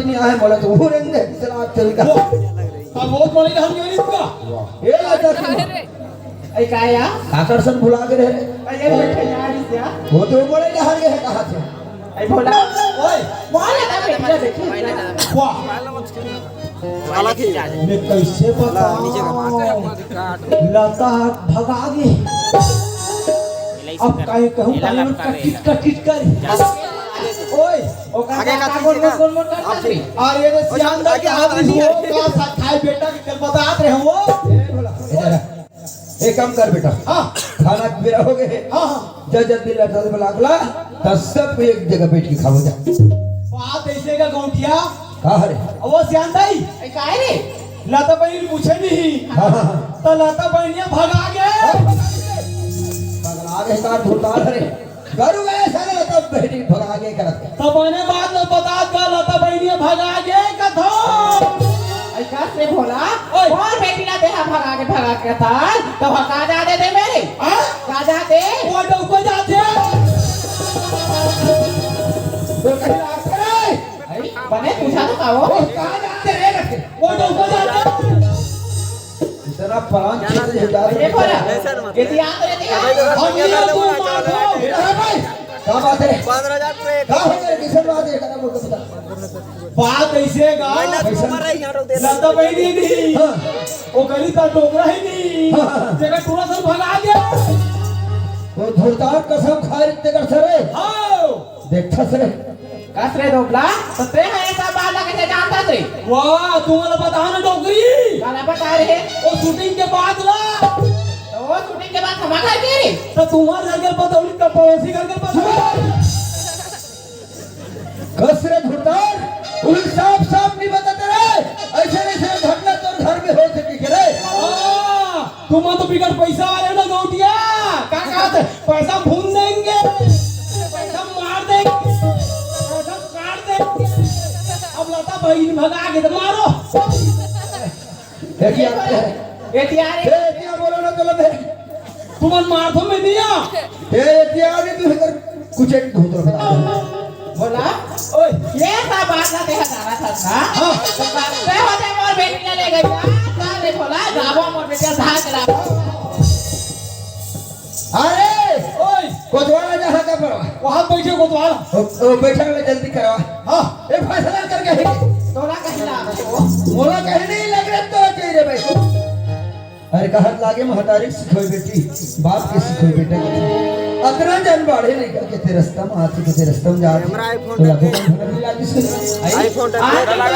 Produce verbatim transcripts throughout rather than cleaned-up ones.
नहीं आए, मोला तो वो रंग है, चला, चल का। वो, अब वो पड़ी रहन के नहीं इसका। वाह। ए, लता की माँ। ए, का या? आकर्षण भुला के रहे। ए, ये बैठे यार, इस यार। वो तो बड़े डहर गए हैं, कहाँ से? ए, भोला। ओए। मोला लता बेटी ला देखी ना। वाह। मैं कैसे बताऊं? लता भगा गई। अब काहे कहूं, काहे में कटिट, कटिट कर। ओए, ओकर आगे का का चीज गोल, है ना? गोल, गोल, गोल करता आप रे। अरे रे, और श्याम दा, आगे, क्या आगे, आदमी आगे। हो? का साथ खाए बेटा के चल बतात रहे हो? ए, भोला, इधर आ। एक काम कर बेटा। हाँ। खाना के बेरा हो गए। हाँ, हाँ। जा जल्दी लटा दे बलाक ला, तब सब एक जगह बैठ के खाओ जा। बात ऐसे का गौंटिया? का हरे? अब वो श्याम दाई। ए, काहे रे? लता बहिनी पूछे नहीं। हाँ, हाँ, हाँ। तो लता बहिनिया भगा गए। हाँ, भगा गए। पगला गए, कार भूताल हरे। गरु गए साले, लता बहिनी भगा गए करत। तब आने बाद में बता का लता बहिनिया भगा गए कथो। ए, का से भोला? ओए। और बेटी ला देहा भगा के, भगा के था, तो का जा दे दे मेरे? हाँ? का जा दे? वो डौको जाते। तो कहीं रात करे। अरे, बने पूछा तो का वो? वो कहाँ जाते रे लड़के? वो डौको जाते। इतना परान खींच ले जा। देखो ना, इतिहास रहती है। हम ये तो मार दो। मेरा है भाई। क्या बात है? पंद्रह हजार रुपए। क्या हो गया? किसन बात है? क्या बोल के बता। बात ऐसे गा। महीना से ऊपर है, यहाँ रोक दे। लता बहिनी नहीं। हाँ। वो गली का डोकरा ही नहीं। हाँ, हाँ। जगह टूरा सब भगा गया। वो धुरदार कसम खाए तेकर सरे। हाँ। देखथस रे। कस रे दोगला, तो ते ह ऐसा बात ला कैसे जानथस रे? वाह, तू मोला बता ना डोकरी। काला बता रे? वो shooting के बाद ला। तो वो shooting के बाद हमार घर के रे? तो तुम्हार घर के पता उनका पड़ोसी घर के पता। कस रे धुरदार, उन साफ साफ नहीं बताते रे। ऐसे ऐसे घटना तो घर में हो सके रे। हाँ। तुम तो बिकट पैसा वाले ना गौटिया, का कहत? पैसा भून देंगे, पैसा मार देंगे, पैसा काट देंगे। अब लता बहिनी भगा के तो मारो। देखिए, ए, क्या बोलो ना, चलो बे। तुमन मार तो मैं दिया। ए, क्या आगे तू इधर कुछ एक धूत रहा। बोला, ओए, ये सब बात ना तेहा जाना था ना। हाँ। तो बात पे होते मोर बेटी ने ले गई यार, ना ले बोला, जाबो मोर बेटी धाक ला। अरे, ओए। कोतवाल जहाँ का पड़वा। वहाँ बैठे कोतवाल। ओ, ओ, बैठा ले जल्दी करवा। हाँ। ए, फैसला करके ही। तोला कहीं ना। मोला कहीं नहीं लग रहा तो चाहिए भाई। अरे कहत लागे महतारी सिखोय बेटी, बाप के सिखोय बेटा के। अतना जन बाढ़े नहीं करके तेरे रस्ता में आती के तेरे रस्ता में जाती। कैमरा iPhone तो लगे रखे। तो घर भी लागी सुन। iPhone रखे। आज के बाद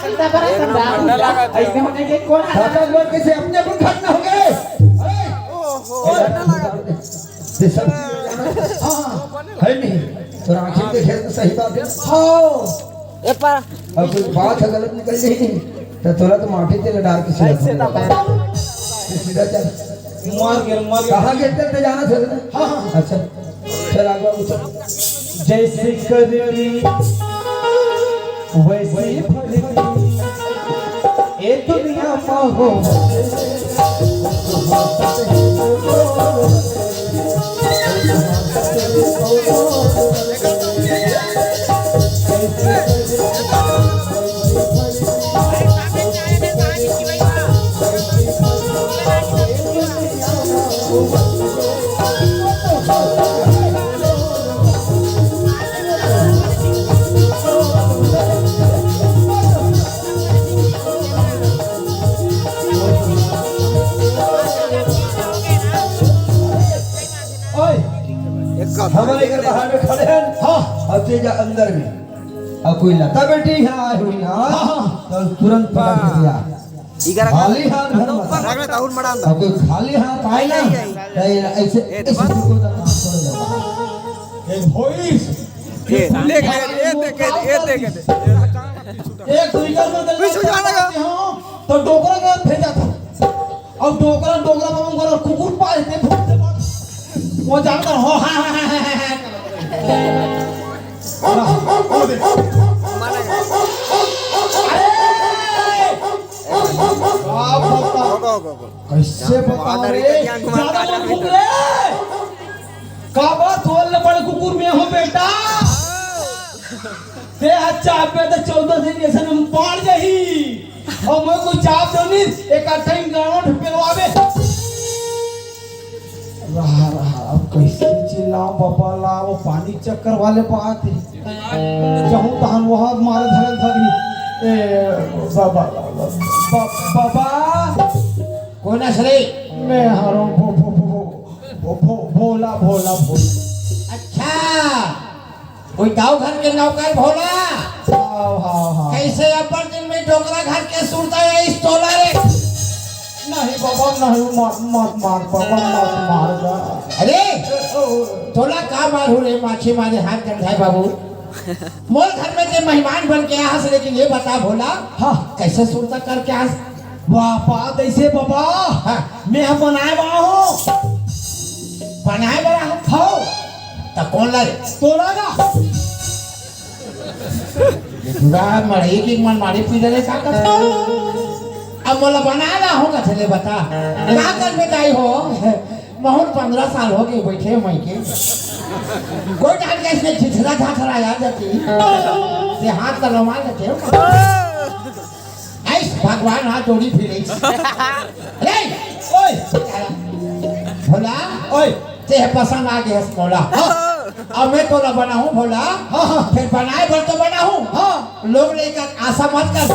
इतना बड़ा संग्राम हुआ। ऐसे होने के कौन आता? दादा लोग कैसे अपने अपन खत्म हो गए। अरे! ओहो, इतना लगा। ये सब हाँ, है नहीं। तो आखिर देखे तो सही बात है। हाँ। ए पा। अब कोई बात है गलत निकल गई नहीं, तो तोला तो माटी तेल डाल के सिला ऐसे दूंगा। दबा। ये सीधा चल। मर गया, मर गया। कहाँ गिरते थे जाना था ना? हाँ, हाँ। अच्छा, चल आगे उतर। जैसे करनी वैसे भरनी, ए दुनिया मा हो। ओए, एक काम हमन एकर बाहर में खड़े हन। हाँ। अब ते जा अंदर में। अब कोई लता बेटी यहाँ आए हुई ना, हाँ, हाँ। तो तुरंत पकड़ के दिया। इधर आ। खाली हाथ घर में। रख ले, ताहुन मड़ा अंदर। अब कोई खाली हाथ आए ना, नहीं, नहीं, नहीं। तो ये ऐसे, ये ऐसे देखो। रुको तो काम कर लो। ये भोईस। ये देख, ये देख, ये देख, ये देख। एक दुई कर में पीछे जाने का। तो डोकरा का भेजा था। अब डोकरा, डोकरा बाबा को कुकुर पालते भूत से बात। वो जानता हो, हाँ, हाँ, हाँ, हाँ, हाँ। अरे! बाप रे बाप। होगा, होगा, होगा। कैसे बताओ रे? ज्यादा मत फूंक रे। का बात, बोल ले बड़े कुकुर में हो बेटा। दे, अच्छा, अबे तो चौदह से जैसे हम पार जाही। अउ मैं कुछ चाप दो नहीं, एक अट्ठाईस गांठ पेलवावे। रहा, रहा, अब कैसे चिल्लाओ बाबा ला, वो पानी चक्कर वाले बात है। जहूं तहन वहां मारे धरे धरी। ए, बाबा, बाबा, बाबा, बाबा। कोन हस रे? मैं हरों भो, भो, भो, भो, भो, भो, भोला, भोला, भोला। अच्छा, कोई दाऊ घर के नौकर भोला? हाव, हाव, हाव। कैसे अब्बड़ दिन में डोकरा घर के सुरता आइस तोला रे? नहीं बाबा, नहीं, मत, मत मार बाबा, मत मार गा। अरे, ओ, ओ। तोला का मारहूं रे, माछी मारे हाथ गंधाए बाबू। मोर घर में ते मेहमान बन के आहस, लेकिन ये बता भोला, हाँ। कैसे सुरता करके आहस? वाह, बात ऐसे बाबा। हाँ। मैं हम बनाए बा हूँ। बनाए बा हूँ? हाँ। त कोन ला रे? तोला ना। ये पूरा मड़ई के मन मारे पी डरे का कर? अब मोला बना ला हो कथे ले बता। का कर बेटाई हो? महूं पन्द्रह साल हो गए बैठे मई के। कोई डाल के इसने झिझरा झाझरा आ जाती। ये हाथ का रुमाल रखे हो। ऐस भगवान हाथ जोड़ी फिरे। रे, ओए, भोला, ओए। ते पसंद आ गए हस मोला। हाँ। अब मैं तोला बनाहूं भोला। हाँ, हाँ। फिर बनाए बर तो बनाहूं। हाँ। लोग लेकर आशा मत कर।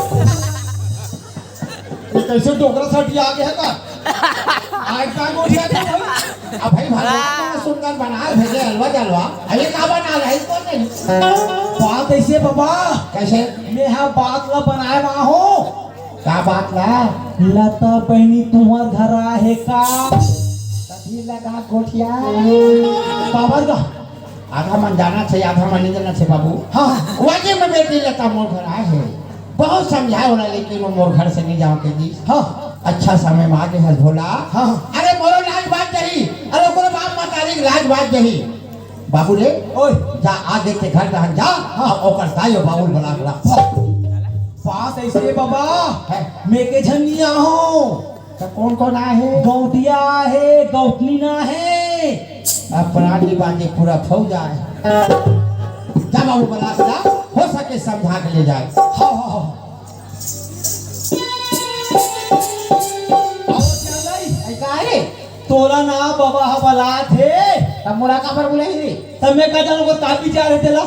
ये कैसे डोकरा सटिया आ गया है का? आज का गोठिया था भाई? अब भाई भगवान बड़ा सुंदर बना भेजे हलवा जलवा। अरे का बना रहा है इसको नहीं? बात ऐसे बाबा। कैसे? मैं हा बात ला बनाए बा हूँ। का बात ला? लता बहनी तुम्हार घर आहे का? तभी लगा गोठिया। काबर गा? आधा मन जाना चाहिए, आधा मन नहीं जाना चाहिए बाबू। हाँ। वाकई में बेटी लता मोर घर आए है। बहुत समझाए होला, लेकिन वो मोर घर से नहीं जाओ के जी। हाँ। अच्छा समय में आगे हस भोला। हाँ। अरे मोरो लाज बाज जाही, अरे ओकरो बाप मतारी के लाज बाज जाही। बाबू रे, ओए। जा आगे के घर रहन जा, हाँ। ओकर दाई अउ बाबू ला बला के ला। बात ऐसे बाबा, है। मैं के झनिया हूँ। त कोन कोन आहे? गौटिया आहे, गौटनी ना आहे। अब प्राणी बाजे पूरा फौज आहे। जा बाबू बला के ला, हो सके समझा के ले जाए। हाँ, हाँ, हाँ। अउ का रे? तोला ना बाबा ह बलात हे। तब मोला काबर बुलाही रे? तब मैं का जानों का विचार हे तेला?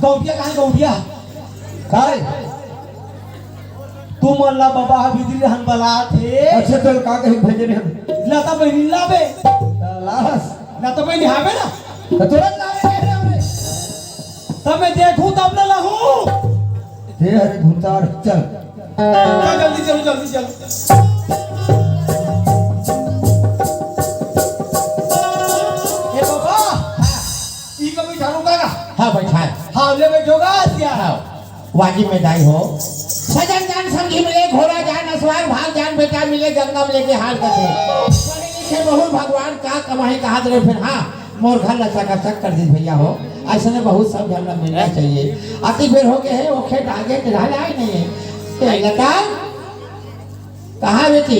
गौटिया कहाँ हे गौटिया? काय? तुमन ला बाबा ह बिजली हन बलात हे। अच्छा, चल, का कही भेजे ने हम? लता बहिनी लाबे। लास। लता बहिनी हावे ना? त तुरंत लाबे कह रहे हमरे। तब मैं देखूं तब ना लाहूं। हे हरे भूतार, चल। चल, जल्दी चलो, जल्दी चलो। ए बाबा, हाँ। ई कभी झाड़ू का ना? हाँ, बैठा है। हाँ, ले बैठो गा, क्या? हाँ। वाजिब में दाई हो। सजन जान संगी मिले, घोड़ा जान असवार, भाग जान बेटा मिले, गंगा में लेके हाल कथे। पढ़े लिखे बहुत भगवान का कमाई कहा दे फिर, हाँ, मोर घर ला चकाचक कर दी भैया हो। ऐसे ने बहुत सब घर ला मिलना चाहिए। अति बेर हो गए है, वो खेत आगे के ढाल आए नहीं है। ए लता, कहाँ बेटी?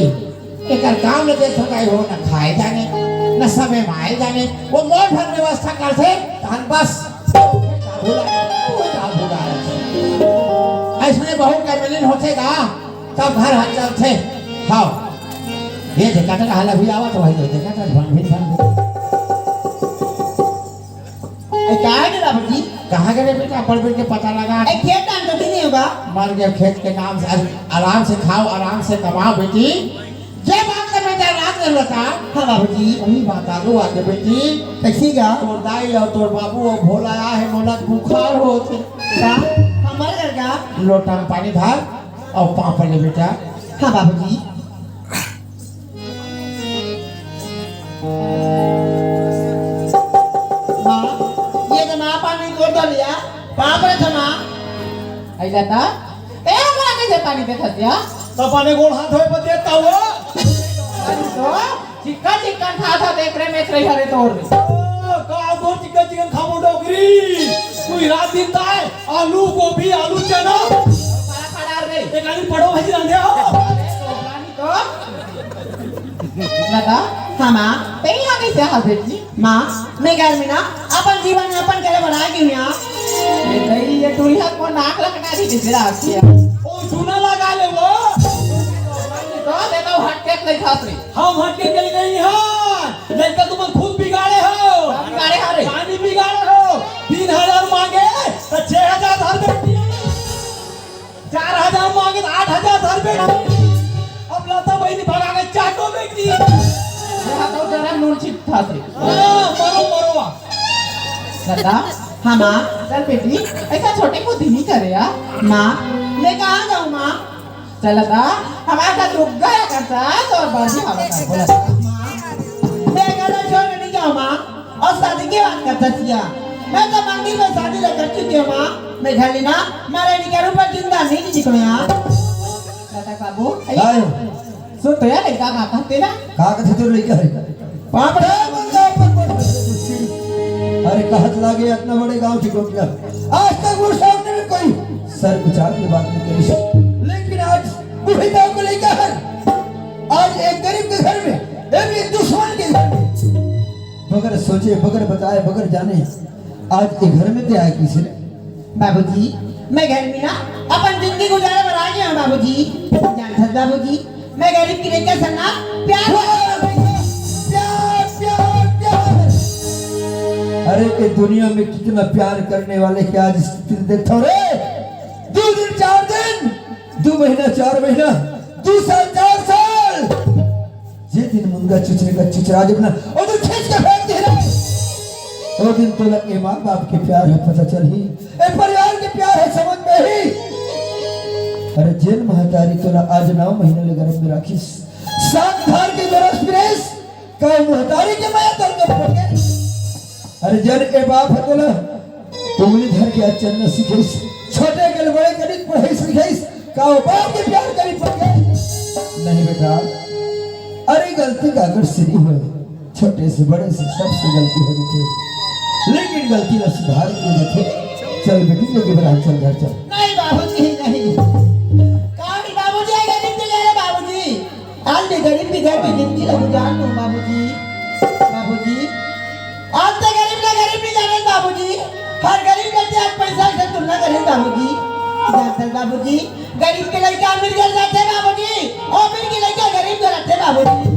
एकर काम ल देखो नहीं हो, न खाए जाने, न समय में आए जाने। वो मोर भर व्यवस्था करथे, तहन बस। अइसने बहुत के मिलन होथे गा, तब घर हर चलथे। हाँ। ये देखा था, हाल अभी आवा तो वही तो देखा था, भन भिन, भन भिन। ए, कहाँ गे बाबूजी? कहाँ गे रे बेटा? अपन बेट के पता लगा। ए, खेत धान तो नहीं होगा? मर गया खेत के नाम से। आज आराम से खाओ, आराम से कमाओ बेटी। ये बात तो बेटा रात में बता। हाँ बाबूजी। वही बात आलू आके बेटी। कैसी गा? तोर दाई और तोर बाबू और भोला आए हैं, मोला बुखार होत हे। का? हमारे घर का? लोटा में पानी धर और पाँव पड़ ले बेटा। हाँ बाबूजी। माँ, ये तो माँ पानी गोड़ धर लिया। बाप रे क्षमा। ऐसा था? ए, हमरा कैसे पानी देखत या? तो पानी गोड़ हाथ धोए पर देता हुआ। अरे तो, चिक्कन चिक्कन था, था, देख रहे, मैं रही हरे तोड़ रही। ओ, का दो चिक्कन चिक्कन खाबो डोकरी? कोई रात दिन ताए, आलू, गोभी, आलू, चना। बड़ा खड़ा रे। एक आदमी पड़ो भाजी रांधे हो। अरे, तो पानी तो। लगा? हाँ माँ, तैं यहाँ कइसे हस बेटी? माँ, मैं घर में ना अपन जीवन यापन करे बर आ गे हँव। ये दई, ये टुरी ह मोर नाक ल कटा दिस कइसे रात के? ओ चूना लगा ले वो। तो देखो, हटके नहीं खात रे। हम हटके के नहीं हन। लइका तुमन खुद बिगाड़े हो। का बिगाड़े हन रे? पानी बिगाड़े हो। तीन हजार मांगे, त छह हजार धर बेटी। चार हजार मांगे त आठ हजार धर बेटी। अब लता बहिनी भगा के चाटो बेटी। यहाँ तो जरा नून छिट खात रे। हाँ, मरो, मरो। लता, हाँ माँ, चल बेटी, ऐसा छोटे को दिनी करे आ। माँ, मैं कहाँ जाऊँ माँ? चल लता, हमारे साथ रुक गया करता, तो बर्दी हवा का बोला। माँ, मैं कहता छोड़ के नहीं जाऊँ माँ। अउ शादी के बात करत हस या? मैं तो मंदिर में शादी ल कर चुके हँव माँ। मैं घर ले ना, मारे निकर ऊपर जिंदा नहीं निकलो यार। लता बाबू, अरे, आयो। सुन तो यार, लइका का कहत हे ना? का कहत हे तोर लइका हे? बाप रे, बंदा ऊपर बैठ। अरे, कहत लागे अतना बड़े गाँव के गोपिया। आज तक मोर सामने में कोई सर उचार के बात नहीं करी। लेकिन आज उही गाँव के लइका हे। आज एक गरीब के घर में, एक दुश्मन के घर में। बगैर सोचे, बगैर बताए, बगैर जाने आज ये घर में तैं आए कइसे? बाबूजी, मैं घर में ना अपन जिंदगी गुजारे बर आ गे हँव बाबूजी। जानत हस बाबूजी, मैं गरीब के लइका से ना प्यार, प्यार, प्यार, प्यार। अरे, ये दुनिया में कितना प्यार करने वाले के आज स्थिति देखथँव रे। दू दिन, चार दिन, दू महीना, चार महीना, दू साल, चार साल। जे दिन मुनगा चुचरे का चुचरा जब ना, ओ दिन खींच के फेंक दे रे। ओ दिन तोला ए माँ बाप के प्यार ह पता चलही, ए परिवार के प्यार ह समझ में आही। अरे जेन महतारी तोला आज नौ महीना ले गर्भ में राखिस, सात धार के गरस पिरेस, का महतारी के मया तोर के पड़ गे? अरे जेन ए बाप ह तोला उंगली धर के आज चलना सिखाइस, छोटे के ले बड़े कनिक पढ़ाइस लिखाइस, का ओ बाप के प्यार करी पड़ गे? नहीं बेटा, अरे गलती काकर से नहीं होय, छोटे से बड़े से सबसे गलती हो जाथे, लेकिन गलती ला सुधार के जाथे। चल बेटी, लेके बराबर चल घर चल। नहीं बाबूजी, नहीं। कहाँ भी बाबूजी आए, गरीब के जा रहे बाबूजी। आज मैं गरीब के घर में जिंदगी ला गुजार दूँ बाबूजी। बाबूजी, आज तक गरीब ला गरीब नहीं जाने बाबूजी। हर गरीब के आज पैसा से तुलना करे बाबूजी। जानत हस बाबूजी, गरीब के लइका अमीर घर जाथे बाबूजी, अमीर के लइका गरीब घर आथे बाबूजी।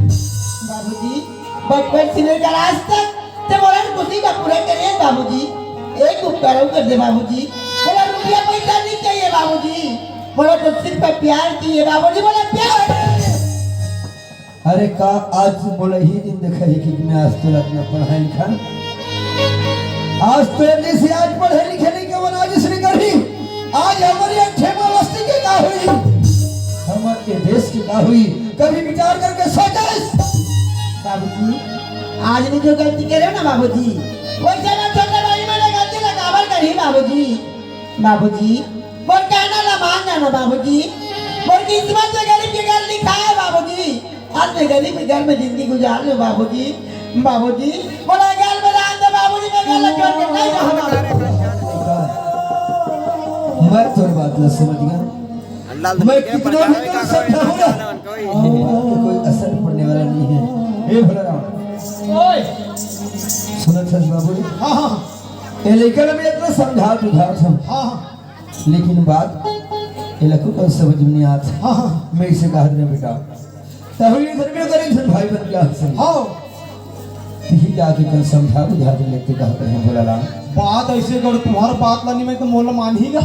बाबूजी, बचपन से लेकर आज तक तैं मोर खुशी ला पूरा करे बाबूजी। एक उपकार अउ कर दे बाबूजी, मोला रुपया पैसा नहीं चाहिए बाबूजी, मोला तो सिर्फ प्यार चाहिए बाबूजी, मोला प्यार। अरे का आज मोला ही दिन देखा ही कि मैं आज तोला अतना पढ़ाए लिखाए। आज तोर जइसे आज पढ़े लिखे नहीं के मन आज इसने करही। आज हमर ये ठेमा बस्ती के का होही? हमर ये देश के का होही? कभी विचार करके सोचस? बाबूजी, आज मैं जो गलती करे ना बाबूजी, वइसे मैं छोटे भाई मन गलती ला काबर करही बाबूजी? बाबूजी, मोर कहना ला मान जाना बाबूजी। मोर किस्मत में गरीब के घर लिखा है बाबूजी। आज मैं गरीब के घर में जिंदगी गुजार लूँ बाबूजी। बाबूजी, मोला घर में रहन दे बाबूजी, मैं घर ला छोड़ के नहीं जाऊँ बाबूजी। मैं तोर बात ला समझ गया। मैं कितना भी तोर समझाऊंगा, बात पे कोई असर पड़ने वाला नहीं है। हे भोला राम। ओए। सुनत हस बाबू? हाँ, हाँ। ये लइका ला मैं इतना समझा बुझात हँव। हाँ, हाँ। लेकिन बात ये लड़को का समझ में नहीं आत। हाँ, हाँ। मैं इसे कहा दे बेटा, तहु ये घर में करे झन भाई बन के आ सही। हाँ। तिही जाके कल समझा बुझा दे लेते कहते हैं भोला राम। बात ऐसे कर, तुम्हार बात ला नहीं मैं तो मोला मानही गा।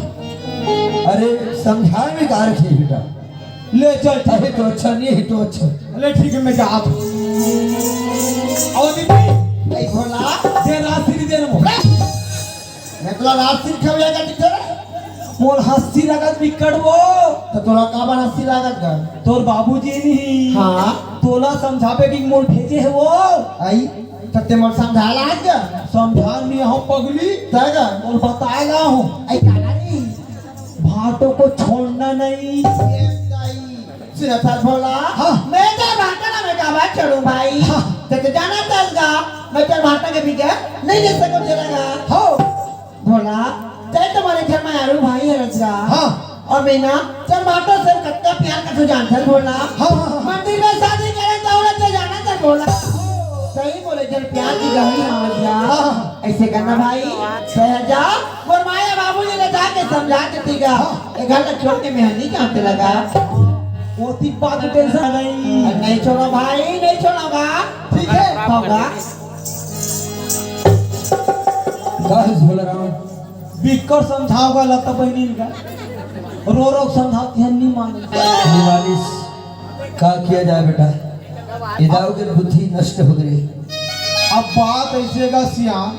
अरे समझाए में का रखे बेटा? ले चल, ठीक अरे तो अच्छा नहीं है तो अच्छा। ले ठीक है, मैं जात हँव। अउ दीदी, ए भोला। दे राशि दे ना मोला। मैं तोला राशि खवैया का दिखे रे? मोर हँसी लागत बिकट वो। त तोला काबर हँसी लागत गा? तोर बाबूजी नहीं। हाँ। तोला समझाबे कि मोर भेजे हे वो। आई, त तैं मोर समझाए ला आत गा? समझाए नहीं हँव पगली। त गा? मोर बताए ला हँव। आई काला नहीं। भाँटों को छोड़ना नहीं। ये दाई। सुनत हस भोला? हाँ। मैं तोर भाँटा ला मैं काबर छोड़ूँ भाई? हाँ। तैं तो जानत हस गा, मैं तोर भाँटा के बिगर नहीं रह सकँव चलेगा। हाँ। भोला, तैं तो मोर घर में आरू भाई हरस गा। हाँ। अउ मैं ना, तोर भाँटा से कतका प्यार करथँव जानत हस भोला। हाँ, हाँ, हाँ। मंदिर में शादी करे त औरत से जानत हस भोला। प्यार की गहरी समस्या। हाँ। ऐसे करना भाई, शहर जा, मोर माया बाबू जी ले जाके समझा देती का। हाँ। एक घर छोड़ के मैं नहीं जानते लगा। वो तीन बात की टेंशन नहीं। अरे नहीं छोड़ो भाई, नहीं छोड़ो बा। ठीक है। होगा। का है भोला राम? बिक्कर समझाओगा लता बहनी का। रो रो समझाती है, नहीं माने। नहीं मानिस। का किया जाए बेटा, ए दाऊ के बुद्धि नष्ट हो गई। अब बात ऐसे का सियान,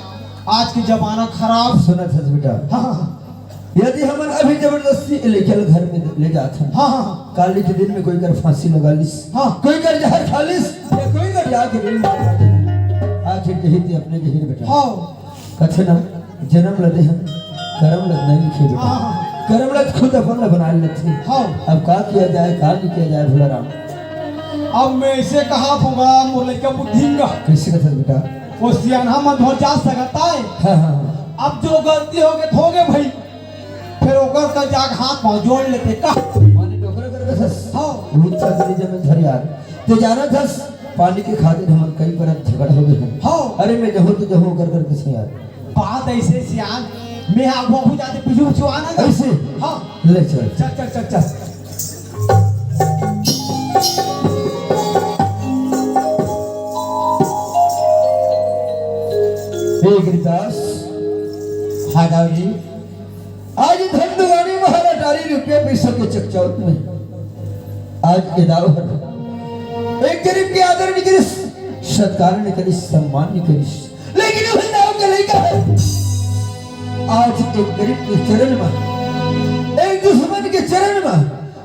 आज के जमाना खराब। सुनत हस बेटा, हाँ, हाँ, यदि हमन अभी जबरदस्ती ए लइका ल घर में ले जात हन, हाँ, हाँ, हाँ। काली के दिन में कोई कर फांसी लगा लिस, हाँ। कोई कर जहर खा लिस, या कोई कर जाके रेल में लगा दे। आखिर यही ते अपने जहर बेटा। हाँ। कथे ना, जन्म ल देहन, करम ल नहीं लिखे बेटा। हाँ, हाँ, हाँ। करम ल खुद अपन ल बना लेथे। हाँ। अब का किया जाए, का नहीं किया जाए भोला राम? अब मैं ऐसे कहा होगा, मोर लइका बुद्धिंगा। कैसे कथस बेटा? वो सियानहा मन धोर जा सकता है। हाँ, हाँ, हाँ। अब जो गलती हो गई, हो गए भाई। फिर ओकर का जाके हाथ पाँव जोड़ लेते का? माने डोकरा कर देथस। हाँ। भूत सा गली जमीन धर यार। ते जानत हस, पानी के खातिर हमन कई परत झगड़ हो गए हैं। हाँ। अरे मैं जहूँ तो जहूँ कर कर कसे यार। बात ऐसे सियान, मैं आगू आगू जाते पीछू पीछू आना ना। ऐसे? हाँ। ले चल। चल, चल, चल, चल। ए गिरिदास। हाँ, दाऊ जी। आज धन दुगानी महाराटारी रुपया पैसा के चकचौत में आज ए दाऊ हर एक गरीब के आदर नहीं करिस, सत्कार नहीं करिस, सम्मान नहीं करिस। लेकिन वही दाऊ के लइका है। आज एक गरीब के चरण में, एक दुश्मन के चरण में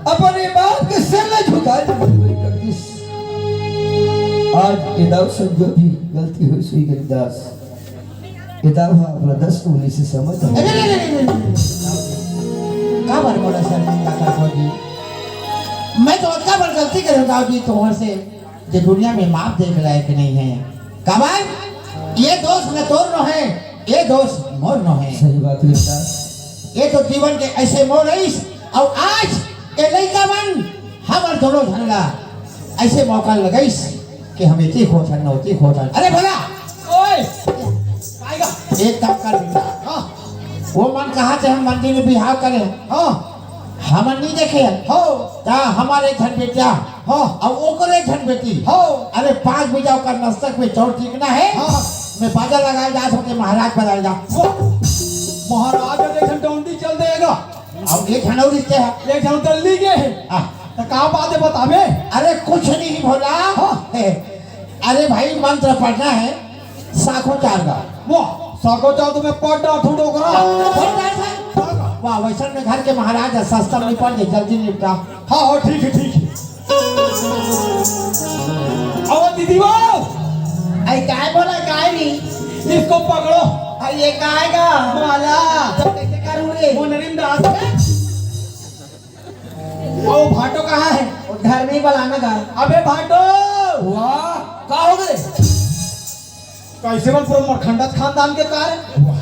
अपने बाप के सिर ला झुकाए के मजबूरी कर दिस। आज ए दाऊ से जो भी गलती हुई, सुई गरीबदास, ए दाऊ हा अपना दस उंगली से समझ। अरे, अरे, अरे, अरे, अरे। का बार मोला शर्मिंदा कर दोगी? मैं तो अतका बड़ गलती करे दाऊ जी तुम्हार से। जे दुनिया में माप देख लायक नहीं है। काबर? ये दोष न तोर नो है, ये दोष मोर नो है। सही बात है बेटा। ये तो जीवन के ऐसे मोड़ रहीस, अउ आज ये लइका मन हमर दोनों झन ला ऐसे मौका लगइस कि हम एती खोथन, न ओती खोथन। अरे भला, ओए, आएगा। एक काम कर बेटा। हाँ। वो मन कहा थे हम मंदिर में बिहाव करे। हाँ। हमन नहीं देखे हन। हो। त हमर एक झन बेटिया, हो। अउ ओकर एक झन बेटी। हो। अरे पाँच बजे ओकर नस्तक में चाउर टिकना है। हाँ। मैं बाजा लगाए जात हों के महाराज बजाए जा। वो महाराज एक झन डौंडी चल देगा। अब एक झन और रिश्ते है। एक झन दल्ली के है। हाँ। त का बात है बताबे? अरे कुछ नहीं भोला। हाँ। अरे भाई मंत्र पढ़ना है। साखो चार का। वाह, साखो चार तो मैं पढ़ डार थू डोकरा। पढ़ डार था? वाह, वैसन में घर के महाराज है, सस्ता में पढ़ दे, जल्दी निपटा। हाँ, हाँ, ठीक है, ठीक है। आओ दीदी, वाह। आई काय बोला, काय नहीं? इसको पकड़ो। आई ये काय का? माला। तो कैसे करूँगी? मुनरिम दास। ओ भाटो कहाँ है? वो घर में ही बुलाना का। अबे भाटो! वाह, का हो गए? कैसे बन पूरा मरखंडा खानदान के कार है? वाह।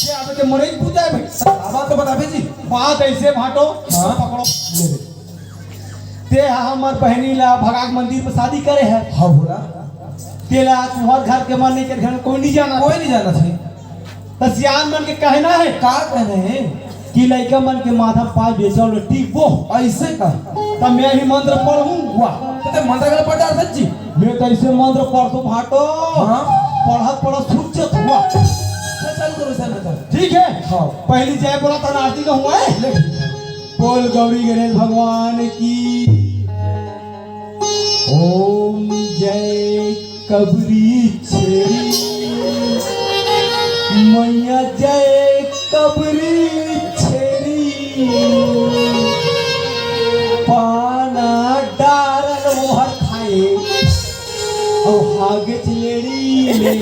ये अबे के मरे ही पूजा है भाई। अब बात तो बताबे जी। बात ऐसे भाटो, हाँ? पकड़ो। ले ले। ते हा हमर बहनी ला भगाक मंदिर में शादी करे है। हाँ भोला। तेला तुम्हार घर के मन नहीं के घर कोई नहीं जाना। कोई नहीं जाना थे। त सियान मन के कहना है। का कहना है? कि लइका मन के माथा पाँच बेचल टीकबो। ऐसे का? त मैं ही मंत्र पढ़ूं। वाह, त ते मंत्र कर पढ़ डार सच्ची। मैं कैसे मंत्र पढ़ तो भाटो? हाँ। पढ़त पढ़त सूझ जत हुआ। चल, चालू करो सर, बताओ। ठीक है। हाँ। पहली जय बोला था आरती का हुआ है। ले। बोल गौरी गणेश भगवान की। ओम जय कबरी छेरी, मैया जय कबरी छेरी। पाना डारल ओहर खाए, अउ हागे चलेड़ी में।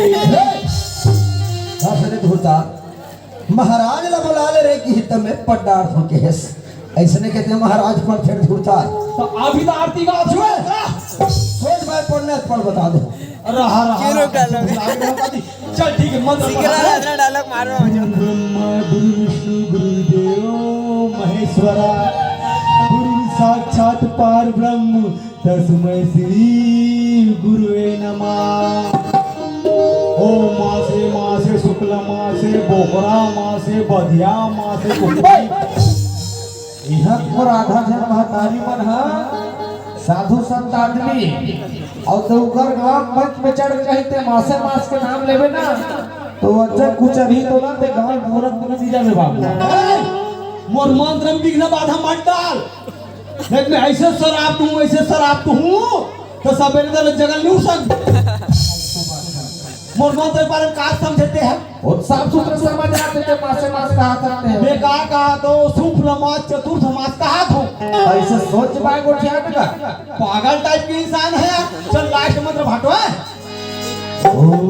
हंसने धुरता। महाराज ला बुला ले रे कि हित में पड्डार हो के हेस। ऐसने कहते महाराज पर थे धुरता। तो अभी तो आरती का छुए। सोच भाई पढ़ने पढ़ बता दो। रहा, रहा, केरो रहा। डायलॉग। चल ठीक है, मंत्र सीख रहा पढ़ा। है, इतना डायलॉग मार रहा हूँ। ब्रह्मा गुरु विष्णु गुरु देव महेश्वरा। गुरु साक्षात पार ब्रह्म तस्मै श्री गुरुवे नमः। ओ मासे, मासे, शुक्ल मासे, बोकरा मासे, बधिया मासे, कुकरी। इहाँ मोर आधा झन महतारी मन ह साधु संत आदमी, अउ तो उकर गाँव मंच में चढ़ के कही ते मासे मास के नाम लेबे ना, तो अच्छा कुचरही तो ना ते गाँव पूरा पूरा चीजा में बाबू। ए, मोर मंत्र में विघ्न बाधा मत डाल। नहीं तो मैं ऐसे शराप दूँ, ऐसे शराप दूँ, तो सबेरे तले जगल नहीं उठन। मोर मंत्र के बारे में का समझते हैं? बहुत साफ सुथरा समझ आते थे, मासे मास कहा सकते हैं। मैं का कहा तो शुक्ल मास, चतुर्थ मास कहा थो। ऐसे सोच बाय गोठिया का। पागल टाइप के इंसान है यार। चल लास्ट मंत्र भाटो है। ओम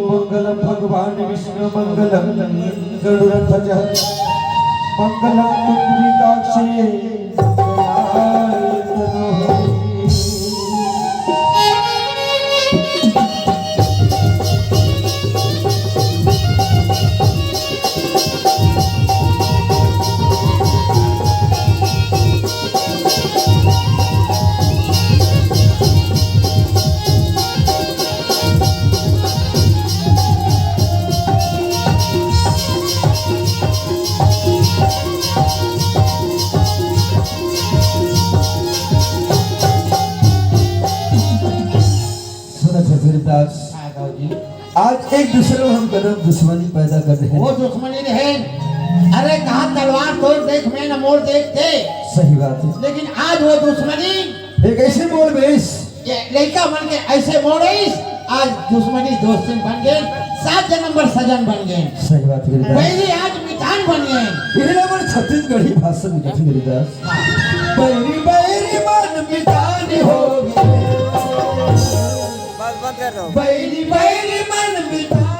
मंगलम भगवान विष्णु मंगलम गरुड़ध्वज मंगलम पुंडरीकाक्षे मंगलाय तनोहरि। सुनत हे सूरदास, हाँ, गाँव जी। आज एक दूसरे में हम गलत दुश्मनी पैदा कर रहे हैं। वो दुश्मनी रहे, अरे कहाँ तलवार तोर देख में न मोर देख ते। सही बात है। लेकिन आज वो दुश्मनी एक ऐसे मोड़ में इस ये लइका मन के ऐसे मोड़इस, आज दुश्मनी दोस्ती बन गए, सात जन्म बर सजन बन गए। सही बात है। बैरी आज मितान बन गए। इन्हें मन छत्तीसगढ़ी भाषा में लिखी गई दास। बैरी बैरी मन मितान हो गए। बस बंद कर दो। बैरी बैरी मन मितान